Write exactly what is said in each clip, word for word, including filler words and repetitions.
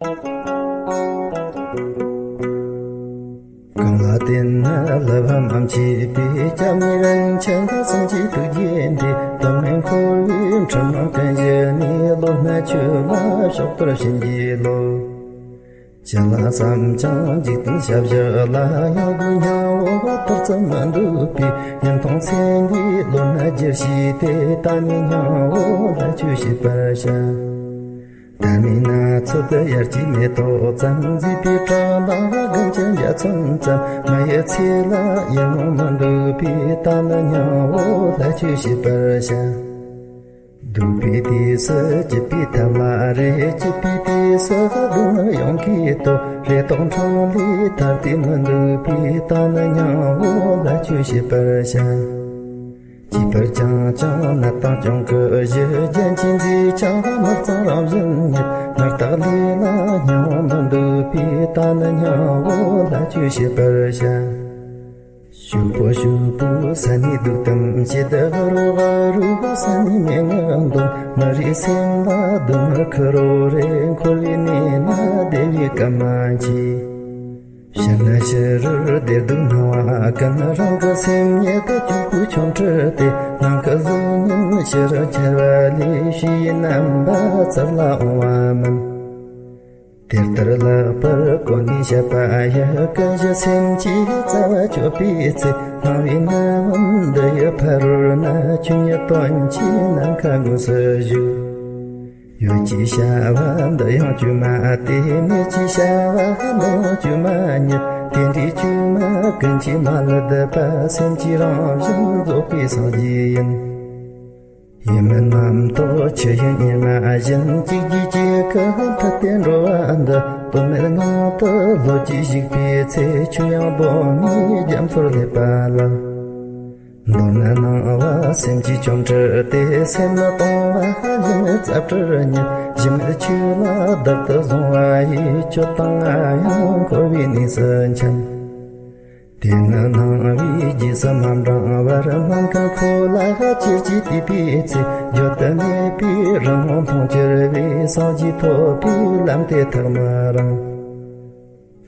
གང་ལ་བརྟེན་ན་བསླུ་བ་མ་མཆིས་པའི། སྐྱབས་གནས་རིན་ཆེན་སེམས་ཀྱི་ཐུགས་རྗེ་འདི། དུ་མས་འཁོར་བའི་འཁྲུལ་སྣང་ཀུན་ཞི་ནས། བློ་སྣ་ཆོས་ལ་ཕྱོགས་བསྟོད་བྱིན་གྱིས་རློབས། ཅི་ལ་བསམ་ཀྱང་འཇིག་རྟེན་ཞབས་ཞུ་ལ། ཡང་སྒོས་སྙིང་པོ་ཐུར་ཙམ་མི་འདུག་པས། ཡུན་ཐུང་ཚེ་འདིའི་བློ་སྣ་བསྒྱུར་ཤེས་ཏེ། ད་ནི་སྙིང་པོ་ལྷ་ཆོས་བྱེད་པར་བྱ། ད་མིན་ན་ཚོད་དུ་ཡར་གྱི་མེ་ཏོག་ཙམ། མཛེས་པའི་བྲག་ལ་དགུན་གྱི་འཇའ་ཚོན་ཙམ། མི་ཡི་ཚེ་ལ་ཡིད་སྨོན་མི་འདུག་པས། ད་ནི་སྙིང་པོ་ལྷ་ཆོས་བྱེད་པར་བྱ། སྡུག་པའི་དུས་སུ་སྐྱིད་པའི་ཐབས་ལ་རེ། སྐྱིད་པའི་དུས་སུ་སྡུག་བསྔལ་ཡོངས་ཀྱིས་ལྟོས། རེ་དོགས་འཕྲང་ལས་ཐར་ཏེ་མི་འདུག་པས། ད་ནི་སྙིང་པོ་ལྷ་ཆོས་བྱེད་པར་བྱ། སྐྱིད་པར་བཅངས་ཀྱང་ནད་དང་གྱོང་གུད་བཞི། རྒྱན་གྱིས་མཛེས་ཀྱང་དམར་གཙང་རང་བཞིན་ཉིད། ནོར་རྟགས་ལས་ལ་སྙིང་པོ་མི་འདུག་པས། ད་ནི་སྙིང་པོ་ལྷ་ཆོས་བྱེད་པར་བྱ། ཕྱུག་པོ་ཕྱུག་པོའི་ས་ནས་སྡུག་དམ་བྱེད། ཧ་རོ་ཧ་རོའི་ས་ནས་སྨྲེ་སྔགས་འདོན། མི་རིགས་སེམས་ལ་སྡུག་བསྔལ་ཁུར་རོ་རེ། འཁོར་བའི་གནས་ན་བདེ་བའི་སྐར་མ་མཆིས། ཕྱི་ན་ཕྱི་རོལ་བདེ་སྡུག་སྣང་བ་ཀུན། རང་གི་སེམས་ཉིད་དུ་སྐྱུག་པོའི་ཆོ་འཕྲུལ་ཏེ། ནམ་མཁའི་གཟུགས་བརྙན་ཕྱི་རུ་འཆར་བ་ལས། ཕྱི་ཡི་རྣམ་པ་རྩར་ལ་འོང་བ་མིན། དེ་ལྟར་ལེགས་པར་གོ་ནས་བཤད་པ་ཡི། ཀུན་གཞི་སེམས་ཀྱི་རྩ་བ་གཅོད་པའི་ཚེ། སྣང་བའི་རྣམ་འདི་ཡི་ཕ་རོལ་ན། ཆོས་ཉིད་དོན་གྱི་ནམ་མཁའ་དངོས་སུ་བཞུགས། ཡོད་ཅེས་བྱ་བ་འདི་ཡང་བཅོས་མ་སྟེ། མེད་ཅེས་བྱ་བ་འདི་ཡང་བཅོས་མ་ཉིད། དེ་འདྲའི་བཅོས་མ་ཀུན་གྱིས་མ་ལུས་པ། སེམས་ཀྱི་རང་བཞིན་རྫོགས་པའི་སངས་རྒྱས་ཡིན། ཡིད་མིན་རྣམ་རྟོག་ཆུ་ཡི་གཉེར་མ་བཞིན། གཅིག་གིས་གཅིག་གི་འཐུད་དེ་འགྲོ་བ་འདི། དོན་མེད་ངང་དུ་ལྷོད་ཀྱིས་ཞིག་པའི་ཚེ། ཆོས་དབྱིངས་སྒོ་ནས་རྒྱ་མཚོར་སླེབས་པ་ལགས། མདོར་ན་སྣང་བ་སེམས་ཀྱི་ཆོ་འཕྲུལ་ཏེ། སེམས་ནི་སྟོང་པ་གཞི་མེད་རྩ་བྲལ་ཉིད། གཞི་མེད་ཆོས་ལ་བདག་ཏུ་བཟུང་བ་ཡིས། ཁྱོད་དང་ང་ཡང་འཁོར་བའི་གནས་སུ་འཁྱམས། དེ་ནི་སྣང་བས་རྗེས་སུ་མ་འབྲང་བར། སྨྲ་མཁན་ཁོ་ལ་ཅིར་གྱིས་བལྟས་པའི་ཚེ། བརྗོད་དུ་མེད་པའི་རང་དབང་མཐོང་གྱུར་པས། སངས་རྒྱས་ཐོབ་པའི་ལམ་དེ་ཐག་མི་རིང་།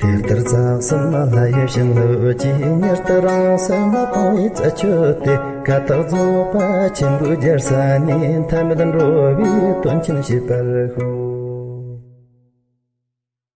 དེ་ལྟར་རྩ་གསུམ་ལྷ་ཡི་བྱིན་རླབས་ཀྱིས། མྱུར་དུ་རང་སེམས་སྟོང་བའི་རྩད་ཆོད་དེ། ཀ་དག་རྫོགས་པ་ཆེན་པོའི་རྒྱལ་ས་ནས། ཐ་མལ་འགྲོ་བའི་དོན་ཆེན་བྱེད་པར་ཤོག།